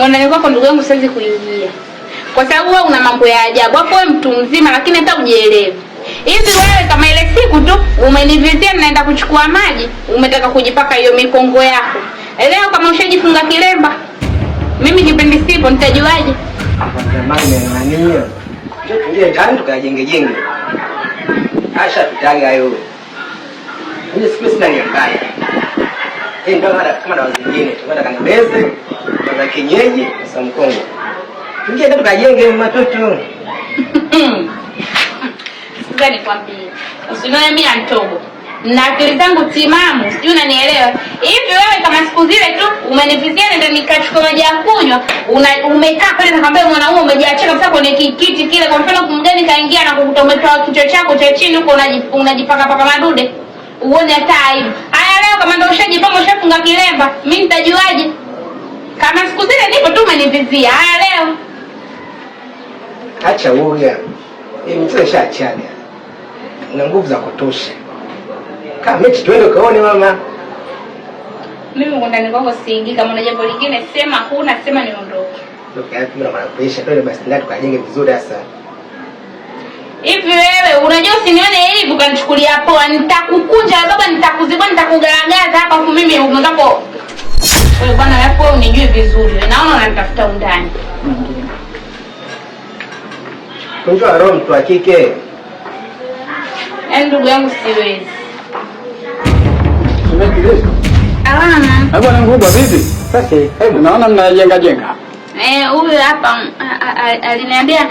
Mwandani kwako ndugu yangu siwezi kuingia. Kwa sababu wewe una mambo ya ajabu. Hapo wewe mtu mzima lakini hata hujielewi. Hivi wewe kama ile siku tu umenivizia naenda kuchukua maji, umetaka kujipaka hiyo mikongo yako. Leo kama ushajifunga kilemba, mimi kipindi sipo nitajuaje? Jamani, nani? Njoo tuingie ndani tukajenge jenge. Asha tutaga hayo. Mimi siku sina nia mbaya. Hii ndio mada kama dawa zingine. Tunaenda kanibeze, za kienyeji, za mkongo. Tuingie ndani tukajenge matoto. Sikiza nikwambie. Usinione mimi antobo. Na akili zangu timamu, sijui unanielewa. Hivi wewe kama siku zile tu umenivizia nenda nikachukua maji ya kunywa, umekaa pale nakwambia mwanaume umejiachia kabisa kwenye kikiti kile. Kwa mfano mgeni kaingia na kukuta umetoa kichwa chako cha chini huko unajipaka paka madude. Uone hata aibu. Haya leo kama ndio ushajipanga ushafunga kilemba, mimi nitajuaje? Kama siku zile nipo tu umenivizia. Haya leo. Acha uoga. Hii michezo ishaachaga. Una nguvu za kutosha. Kama mechi tuende ukaone mama. Mimi huko ndani kwako siingii. Kama una jambo lingine sema, huna sema niondoke. Ndio yapi mimi na pressure, twende basi ndani tukajenge vizuri sasa. Hivi wewe unajua usinione hivi ukanichukulia poa, nitakukunja baba, nitakuzibua, nitakugaragaza hapa afu mimi mwenzako. Wewe bwana hapo wewe unijui vizuri. Naona unanitafuta undani. Kunjua roho mtu wa kike. Yaani ndugu yangu siwezi. Alama. Bwana mkubwa vipi? Sasa hebu Naona mnajenga jenga. Eh, huyu hapa aliniambia